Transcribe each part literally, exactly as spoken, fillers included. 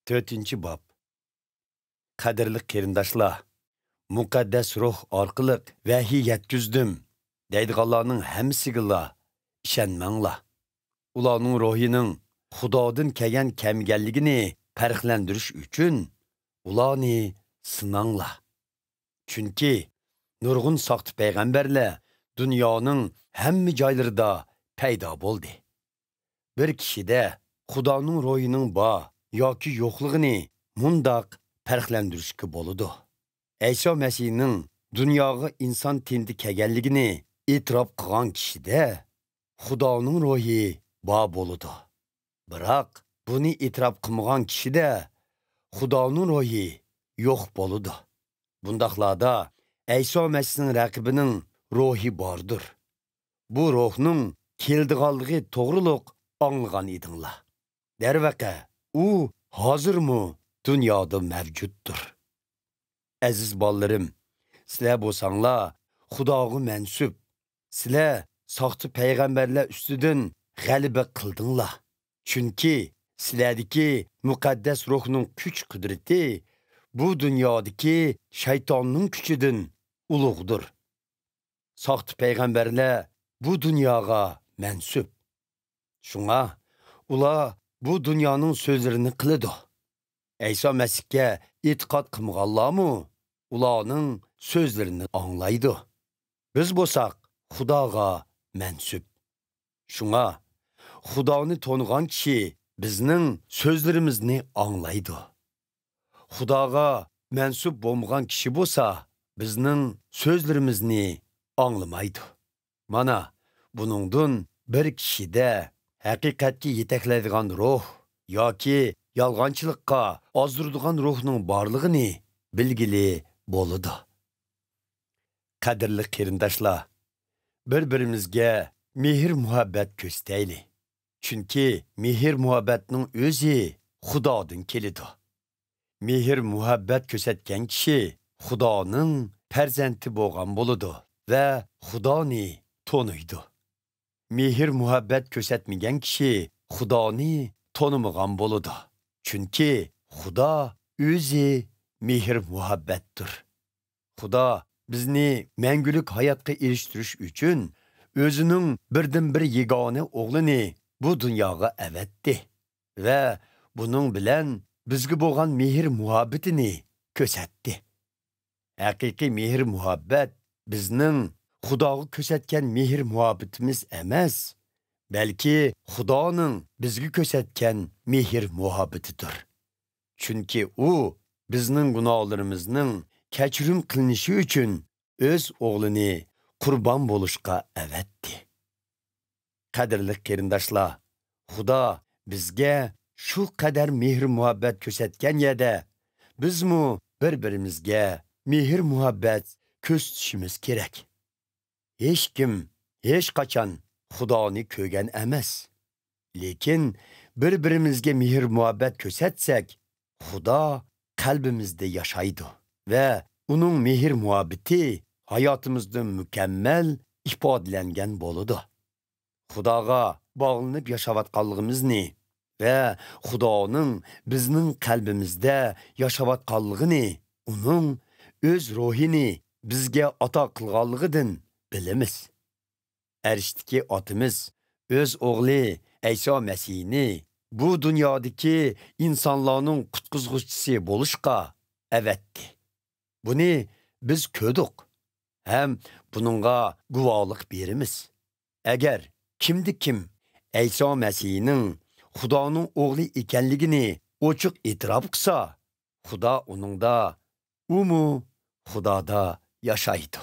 تۆتىنچى باب. قەدىرلىك قېرىنداشلار، مۇقەددەس روھ ئارقىلىق ۋەھىي يەتكۈزدۈم دەيدىغانلارنىڭ ھەممىسىگىلا ئىشەنمەڭلار. ئۇلارنىڭ روھىنىڭ خۇدادىن كەلگەن كەلمىگەنلىكىنى پەرقلەندۈرۈش ئۈچۈن ئۇلارنى سىناڭلار. چۈنكى نۇرغۇن ساختا پەيغەمبەرلەر دۇنيانىڭ ھەممە جايلىرىدا پەيدا بولدى. بىر كىشىدە خۇدانىڭ روھىنىڭ بار ياكى يوقلۇقىنى مۇنداق پەرقلەندۈرۈشكە بولىدۇ. ئەيسا مەسىھنىڭ دۇنياغا ئىنسان تېنىدە كەلگەنلىكىنى ئېتىراپ قىلغان كىشىدە خۇدانىڭ روھى بار بولىدۇ. بىراق بۇنى ئېتىراپ قىلمىغان كىشىدە خۇدانىڭ روھى يوق بولىدۇ. بۇنداقلاردا ئەيسا مەسىھنىڭ رەقىبىنىڭ روھى باردۇر. بۇ روھنىڭ كېلىدىغانلىقى توغرۇلۇق ئاڭلىغان ئىدىڭلار. دەرۋەقە، ئۇ ھازىرمۇ دۇنيادا مەۋجۇتتۇر. ئەزىز بالىلىرىم، سىلەر بولساڭلار خۇداغا مەنسۇپ. سىلەر ساختا پەيغەمبەرلەر ئۈستىدىن غەلىبە قىلدىڭلار. چۈنكى سىلەردىكى مۇقەددەس روھنىڭ كۈچ-قۇدرىتى بۇ دۇنيادىكى شەيتاننىڭ كۈچىدىن ئۇلۇغدۇر. ساختا پەيغەمبەرلەر بۇ دۇنياغا مەنسۇپ. شۇڭا ئۇلار بۇ دۇنيانىڭ سۆزلىرىنى قىلىدۇ. ئەيسا مەسىھكە ئېتىقاد قىلمىغانلارمۇ ئۇلارنىڭ سۆزلىرىنى ئاڭلايدۇ. بىز بولساق خۇداغا مەنسۇپ. شۇڭا خۇدانى تونۇغان كىشى بىزنىڭ سۆزلىرىمىزنى ئاڭلايدۇ. خۇداغا مەنسۇپ بولمىغان كىشى بولسا بىزنىڭ سۆزلىرىمىزنى ئاڭلىمايدۇ. مانا، بۇنىڭدىن بىر كىشىدە ھەقىقەتكە يېتەكلەيدىغان روھ ياكى يالغانچىلىققا ئازدۇرىدىغان روھنىڭ بارلىقىنى بىلگىلى بولىدۇ. قەدىرلىك قېرىنداشلار، بىر-بىرىمىزگە مېھىر-مۇھەببەت كۆرسىتەيلى. چۈنكى مېھىر-مۇھەببەتنىڭ ئۆزى خۇدادىن كېلىدۇ. مېھىر-مۇھەببەت كۆرسەتكەن كىشى خۇدانىڭ پەرزەنتى بولغان بولىدۇ ۋە خۇدانى تونۇيدۇ. مېھىر-مۇھەببەت كۆرسەتمىگەن كىشى خۇدانى تونۇمىغان بولىدۇ. چۈنكى خۇدا ئۆزى مېھىر-مۇھەببەتتۇر. خۇدا بىزنى مەڭگۈلۈك ھاياتقا ئېرىشتۈرۈش ئۈچۈن ئۆزىنىڭ بىردىنبىر يېگانە ئوغلىنى بۇ دۇنياغا ئەۋەتتى ۋە بۇنىڭ بىلەن بىزگە بولغان مېھىر-مۇھەببىتىنى كۆرسەتتى. ھەقىقىي مېھىر-مۇھەببەت بىزنىڭ خۇداغا كۆرسەتكەن مېھىر-مۇھەببىتىمىز ئەمەس، بەلكى خۇدانىڭ بىزگە كۆرسەتكەن مېھىر-مۇھەببىتىدۇر. چۈنكى ئۇ بىزنىڭ گۇناھلىرىمىزنىڭ كەچۈرۈم قىلىنىشى ئۈچۈن ئۆز ئوغلىنى قۇربان بولۇشقا ئەۋەتتى. قەدىرلىك قېرىنداشلار، خۇدا بىزگە شۇ قەدەر مېھىر-مۇھەببەت كۆرسەتكەن يەردە، بىزمۇ بىر-بىرىمىزگە مېھىر-مۇھەببەت كۆرسىتىشىمىز كېرەك. ھېچكىم ھېچقاچان خۇدانى كۆرگەن ئەمەس. لېكىن بىر-بىرىمىزگە مېھىر-مۇھەببەت كۆرسەتسەك، خۇدا قەلبىمىزدە ياشايدۇ ۋە ئۇنىڭ مېھىر-مۇھەببىتى ھاياتىمىزدا مۇكەممەل ئىپادىلەنگەن بولىدۇ. خۇداغا باغلىنىپ ياشاۋاتقانلىقىمىزنى ۋە خۇدانىڭ بىزنىڭ قەلبىمىزدە ياشاۋاتقانلىقىنى ئۇنىڭ ئۆز روھىنى بىزگە ئاتا قىلغانلىقىدىن بىلىمىز. ئەرشتىكى ئاتىمىز ئۆز ئوغلى ئەيسا مەسىھنى بۇ دۇنيادىكى ئىنسانلارنىڭ قۇتقۇزغۇچىسى بولۇشقا ئەۋەتتى. بۇنى بىز كۆردۇق ھەم بۇنىڭغا گۇۋاھلىق بېرىمىز. ئەگەر كىمدە كىم ئەيسا مەسىھنىڭ خۇدانىڭ ئوغلى ئىكەنلىكىنى ئوچۇق ئېتىراپ قىلسا، خۇدا ئۇنىڭدا، ئۇمۇ خۇدادا ياشايدۇ.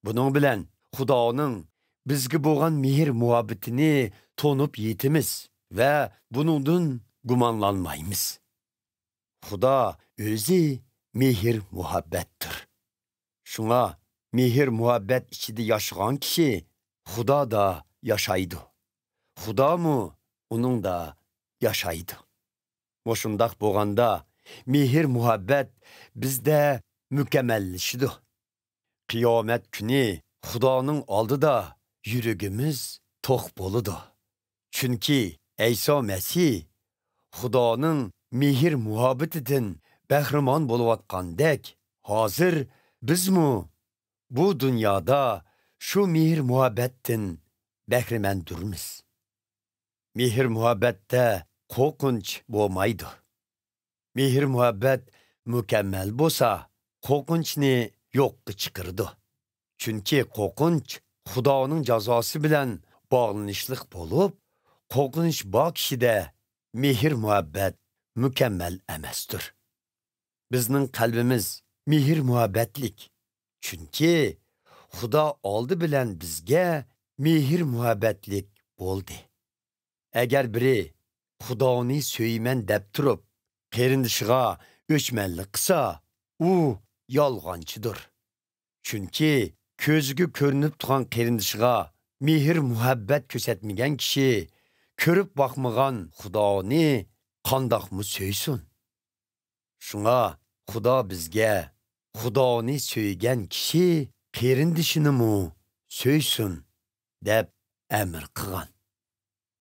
بۇنىڭ بىلەن خۇدانىڭ بىزگە بولغان مېھىر-مۇھەببىتىنى تونۇپ يېتىمىز ۋە بۇنىڭدىن گۇمانلانمايمىز. خۇدا ئۆزى مېھىر-مۇھەببەتتۇر. شۇڭا مېھىر-مۇھەببەت ئىچىدە ياشىغان كىشى خۇدادا ياشايدۇ. خۇدامۇ ئۇنىڭدا ياشايدۇ. مۇشۇنداق بولغاندا، مېھىر-مۇھەببەت بىزدە مۇكەممەللىشىدۇ. قىيامەت كۈنى خۇدانىڭ ئالدىدا يۈرىكىمىز توق بولىدۇ. چۈنكى ئەيسا مەسىھ خۇدانىڭ مېھىر-مۇھەببىتىدىن بەھرىمەن بولۇۋاتقاندەك، ھازىر بىزمۇ بۇ دۇنيادا شۇ مېھىر-مۇھەببەتتىن بەھرىمەندۇرمىز. مېھىر-مۇھەببەتتە قورقۇنچ بولمايدۇ. مېھىر-مۇھەببەت مۇكەممەل بولسا، قورقۇنچنى يوققا چىقىرىدۇ. چۈنكى قورقۇنچ خۇدانىڭ جازاسى بىلەن باغلىنىشلىق بولۇپ، قورقۇنچ بار كىشىدە مېھىر-مۇھەببەت مۇكەممەل ئەمەستۇر. بىزنىڭ قەلبىمىز مېھىر-مۇھەببەتلىك. چۈنكى خۇدا ئالدى بىلەن بىزگە مېھىر-مۇھەببەتلىك بولدى. ئەگەر بىرى «خۇدانى سۆيىمەن» دەپ تۇرۇپ، قېرىندىشىغا ئۆچمەنلىك قىلسا، ئۇ يالغانچىدۇر. چۈنكى كۆزىگە كۆرۈنۈپ تۇرغان قېرىندىشىغا مېھىر-مۇھەببەت كۆرسەتمىگەن كىشى كۆرۈپ باقمىغان خۇدانى قانداقمۇ سۆيسۇن؟ شۇڭا خۇدا بىزگە «خۇدانى سۆيگەن كىشى قېرىندىشىنىمۇ سۆيسۇن» دەپ ئەمر قىلغان.